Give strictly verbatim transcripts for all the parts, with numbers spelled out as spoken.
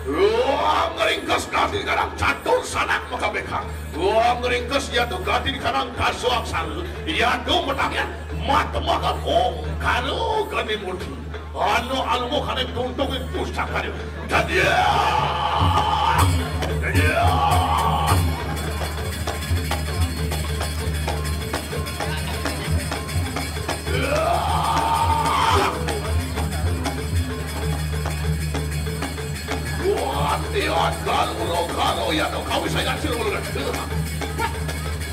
Wah, ngringkes gati kanang catur sanak makabekang. Wah, ngringkes yatu gati kanang kasuak salu. Yatu matangyan mata maka ong karo gani murti. Anu almu kane tuntung pusaka. Dadia! Dadia! Wah, tiot, kalau, kalau, ya, tuh, kau bisa yakin, kalau nggak.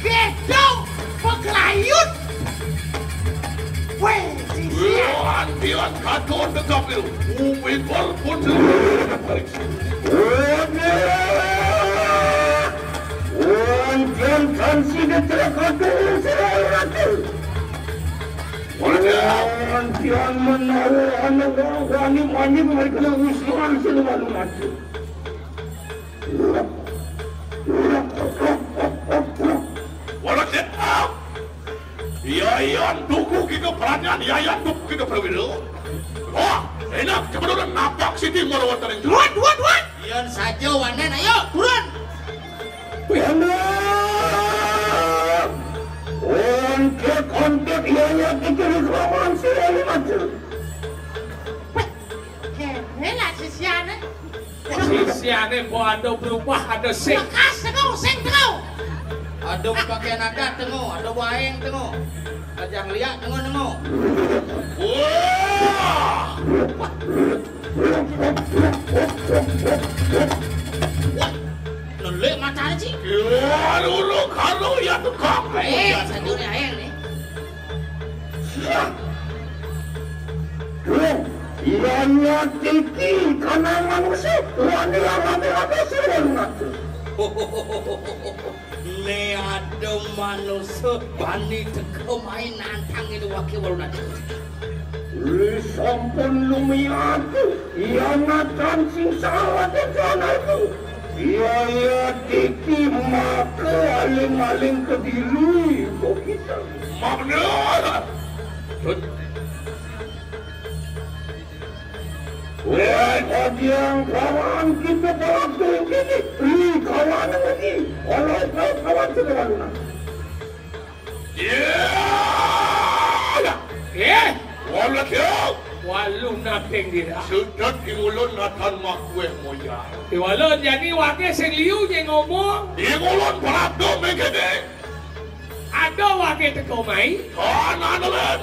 Gedong, peglayut. Weh, sisian. Wah, tiot, katon, tegap, itu. Umi, pun, pun, pun. Wah, tiot, menawa anak wani, wani, mari kena usulan sing malu mati. Wala, Yayan tuku kita peranyan, Yayan tuku kita perwira. Wah, enak, coba dulu napak siti moro wonten ing. Duan, duan, duan. Yan saja wanen, ayo, turun. Enak. Ontek, ontek, Yayan pikir kelawan si Yayan aja. Kene lah sisiane. Sisiane mbok ada berubah, ada sing. Lekas tengo, sing tengo. Ada pakaian adat tengo, ada waeng tengo. Ajang liak tengo, tengo. Wah! Nelik matane, Ci. Ya, lulu karo ya tukang. Eh, sadurunge ae ne. Duh, iya nyatiki kana manusia, wani lamane apa sih, wani ngatur? Ne ada manusia bani teka main nantang ini wakil walunate. Wis sampun lumiatu, iya natan sing salah rencanaku. Iya, iya, titi maka aling-aling kediri, kok kita. Mak bener. Weh, kadiang kawan kita pelaku ini, ri kawan lagi. Kalau kau kawan kita lalu. Iya. Eh, walut yo. Walu naping dira. Sudah di ulun natan makueh moyang. Di walun jani wake sing liu je ngomong. Di ulun pelabdo mengkene. Ada wake teko mai. Kanan len.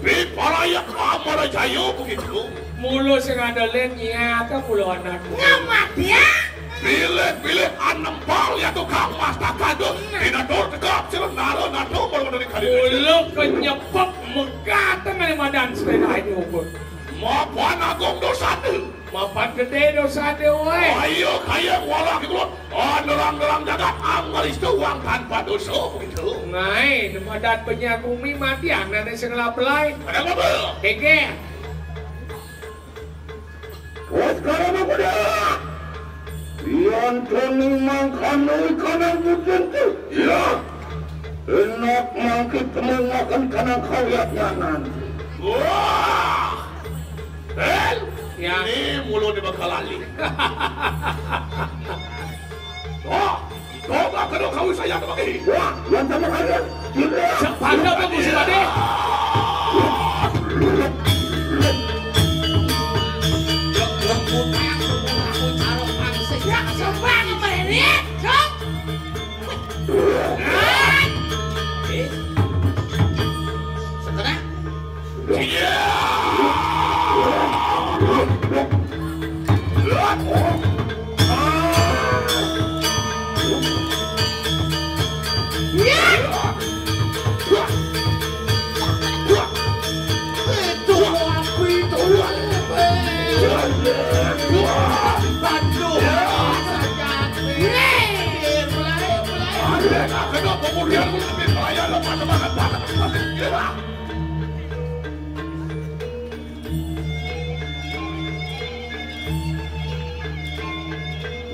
Pi paraya kamar jayo begitu. Mulu sing ada len nyata mulu anak. Ngamat ya? Pilih-pilih anempal ya tukang mas tak kado. Nah. Tidak tur tegap sila naro nado baru dari kali. Ulo kenyepek megatan dari madan sepeda ini ukur. Mapan agung dosa tu. Mapan gede dosa tu, woi. Ayo kaya wala kita. Oh, nerang-nerang jagat anggaris tu uang tanpa dosa begitu. Ngai, madan penyagumi mati anak ni sing lapelai. Ada apa? Kege. Wes, kalau mau kuda. Yan toni mangkano ikan yang putih tu. Ya. Enak mangkit temu makan kanang kawiyat nyanan. Wah. Eh, ya. Ini mulu di bakal lali. Oh. Coba kedua kau saya pakai. Wah, yang sama kalian. Sepandang bagus, Pak Deh. Ya, coba apa ini? Cok. Setengah.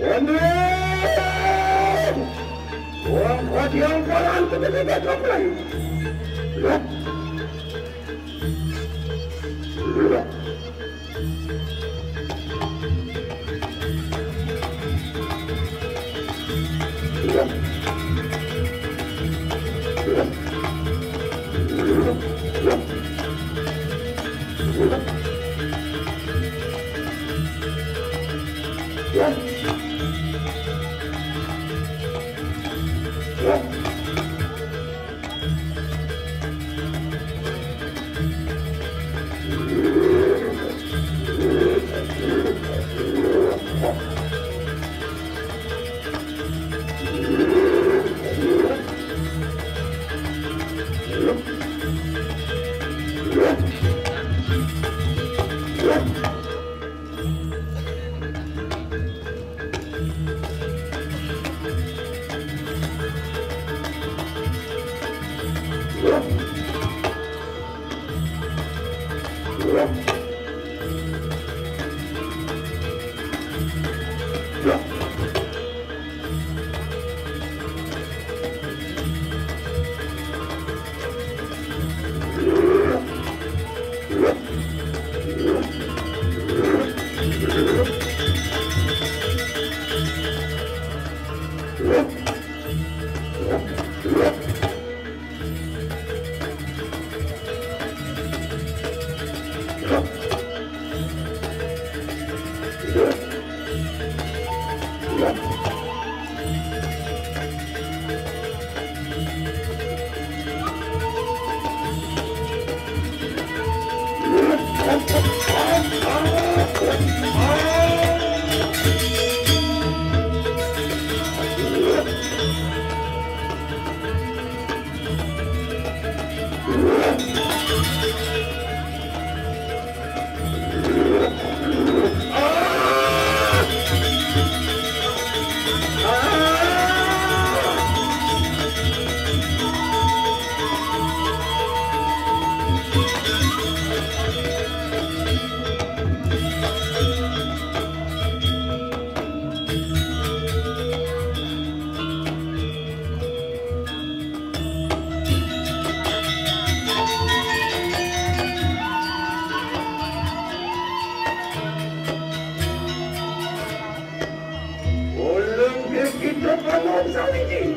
Wandering! Wong kodiang koran ketiga komplain. Lep. Lep. Oleng kita panom sawiji.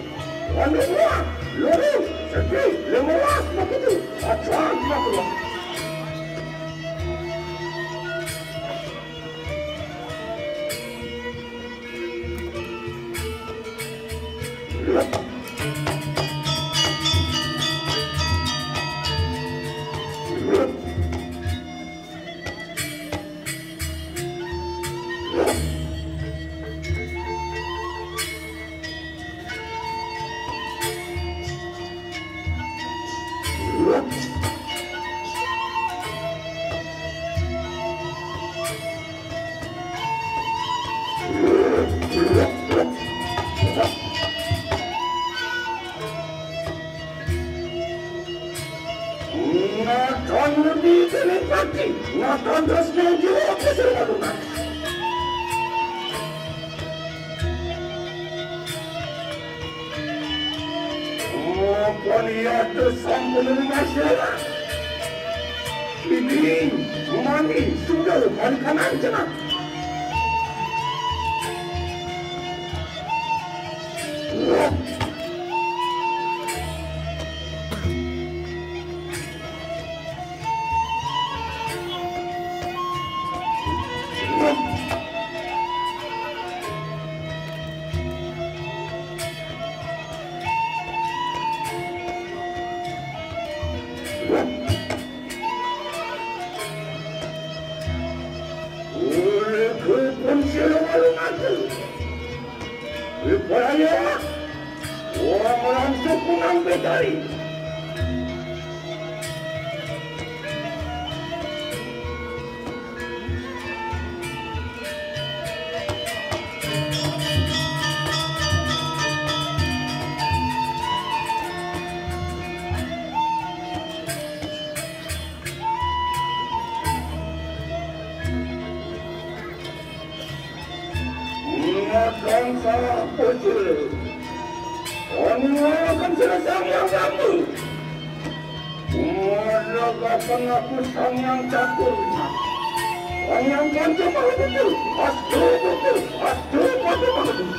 Anu dua, loro, sedih, lima belas, begitu. Acan, begitu. Natan lebih dari pati, natan resmi jiwa keseluruhan. Apa lihat sampun masalah? Ini mandi sudah balikan aja. Oleh kupun silung-alung aku. Ibalaya, wong langsung kunang bedari. Ingatkan salah pocil. Anu akan sila sang yang kamu. Umur legakan aku sang yang catur. Sang yang panca maha betul. Astu betul. Astu panca maha betul.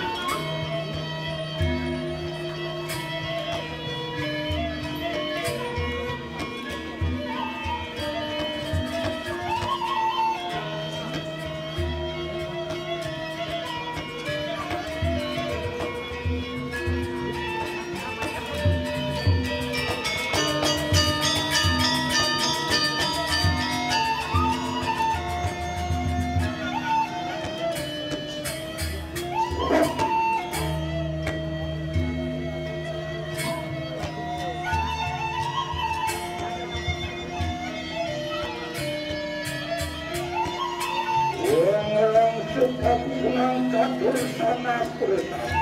Unang katursanan-tursanan.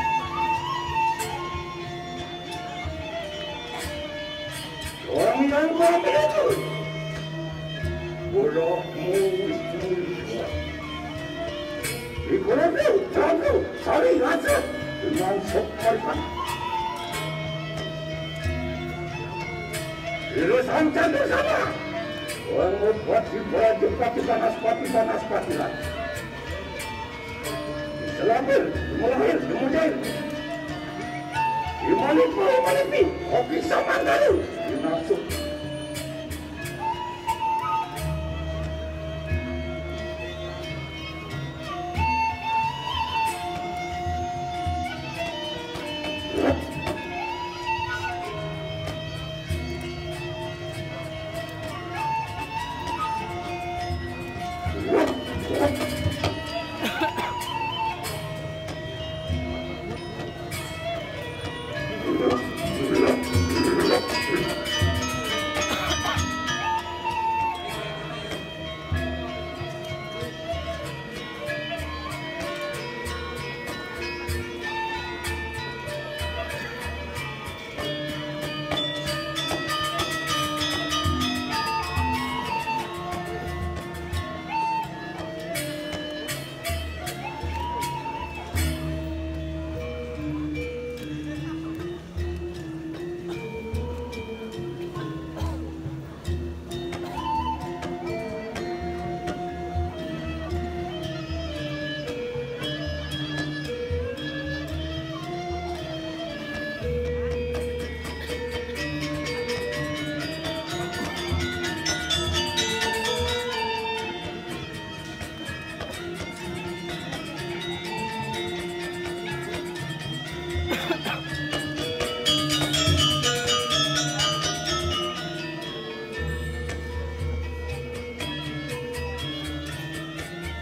Orang yang mampu. Bodoh, musuh. Ikutin, jago, cari rasa dengan sok maripan. Irisan jantung sama. Orang mau buat si bola cepat, panas, panas, panas, panas. Selapir, melahir, kemudian. Imalipo, imalipi, kopi sama dalu. Dimaksud.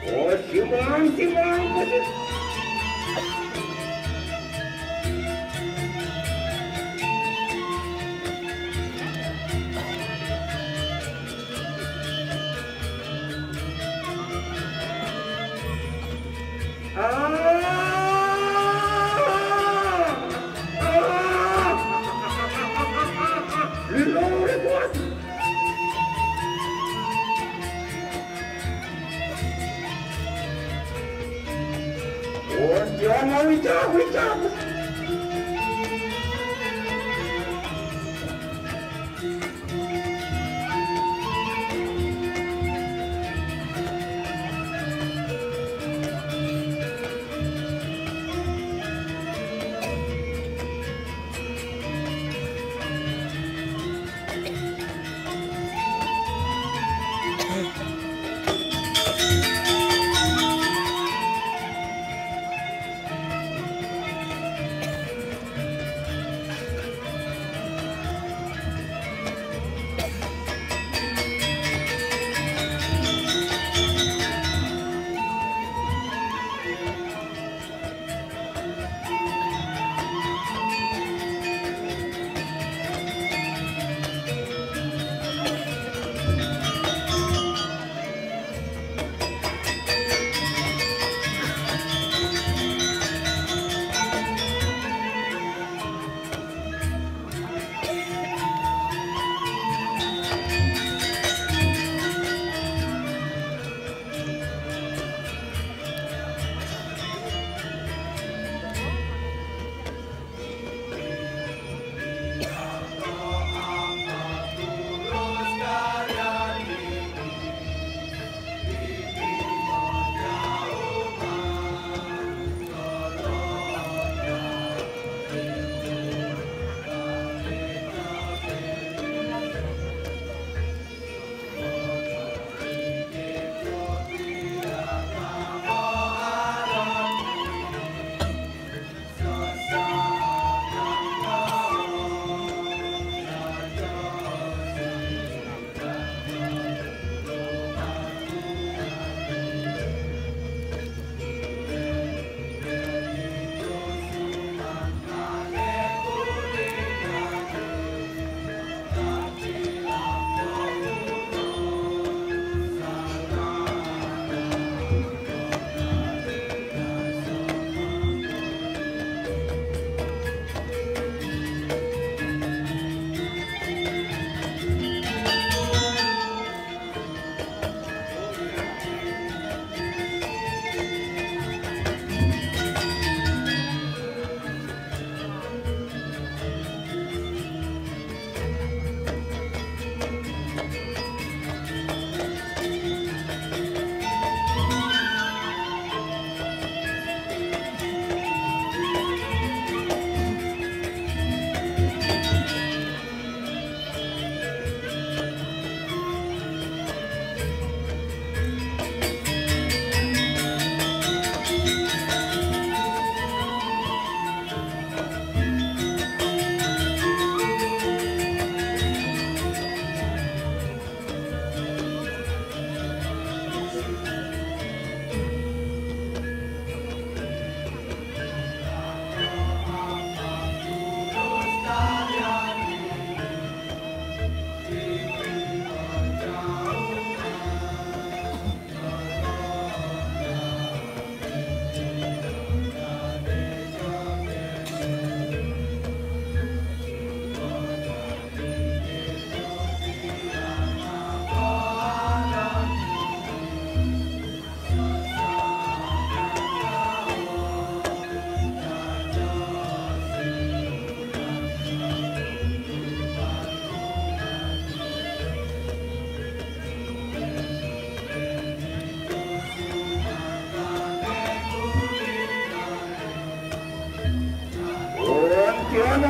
Oh, simbang, simbang, simbang. Ah! Ah! Lord, what? Oh, jangan, jangan, jangan.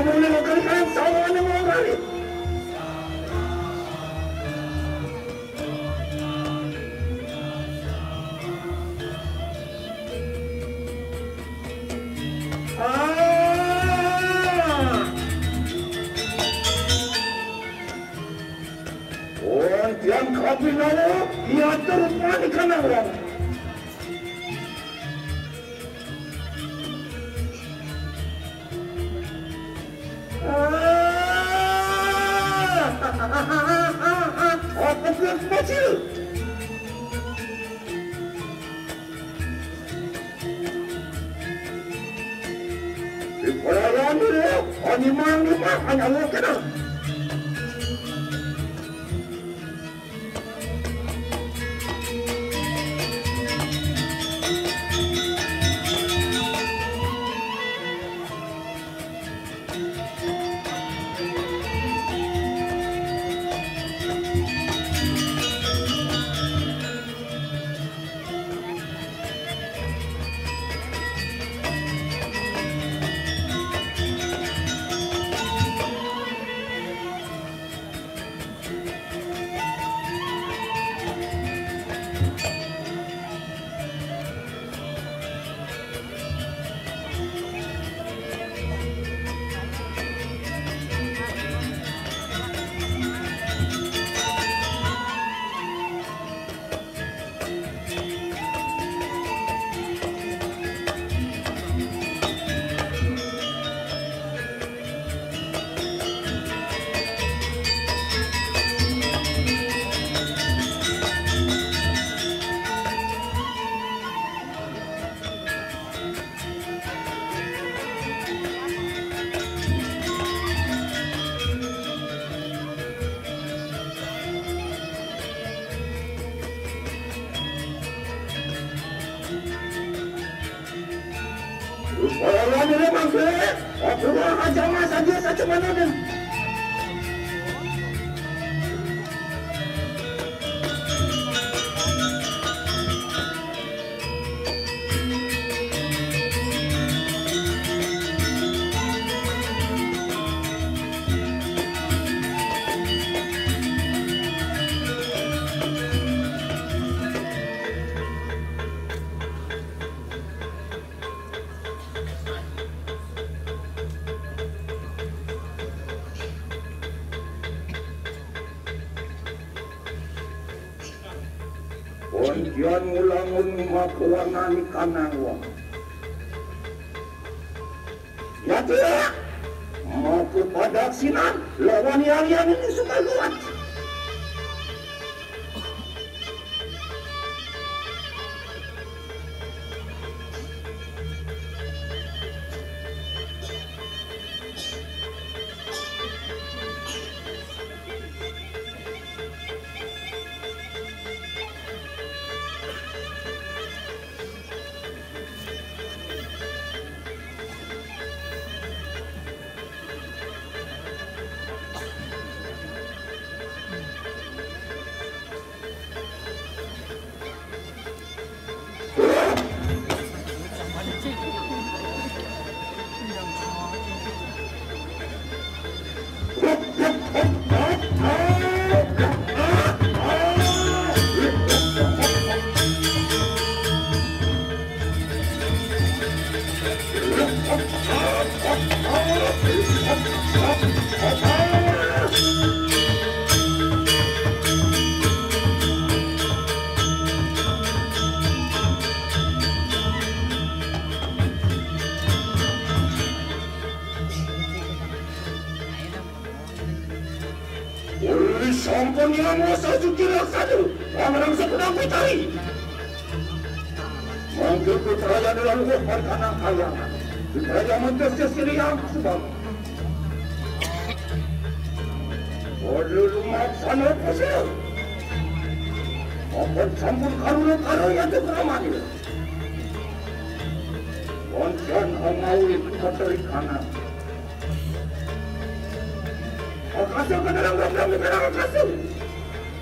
Mula kali kalian sama ni mau kali. Ah. Oh, tiang kapi nawa, ia terus mani kana wang. Ah. Apa kau kecil? Di perayaan dulu, animal ni mah hanya lo kenal. Orang ni memang ke, aku aja masa dia satu mana dia. Pontian ngulangun makuangan ikanang wong. Ya tidak, mau ku padaksinan lawan yang yang ini suka kuat. Uli sampun yang wasa juki laksana, pamarang sakudang pitari. Mangke putraya dalam ruh parkana kayangan. Putraya mangke sesiriang subang. Uli lumaksana pasir. Apan sampun karuna karaya kramani. Wonten amawi katerikanan. Akasa kadalam ramdam di kadalam akasa.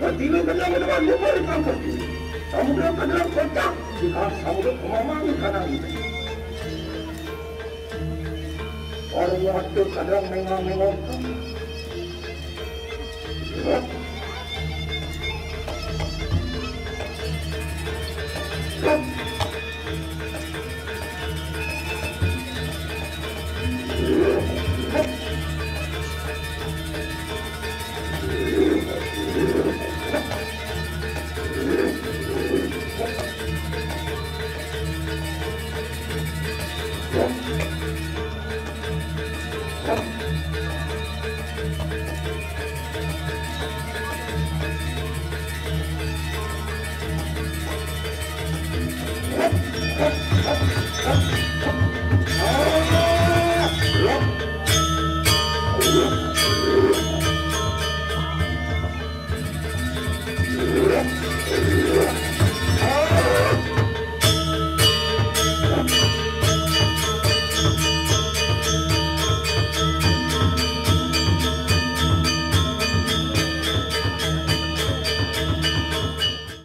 Pertiwi kadalam kadalam lupa di kampus. Samudra kadalam kocak. Di samudra kemamang di kanan. Warung Waktu kadang mengang-mengang.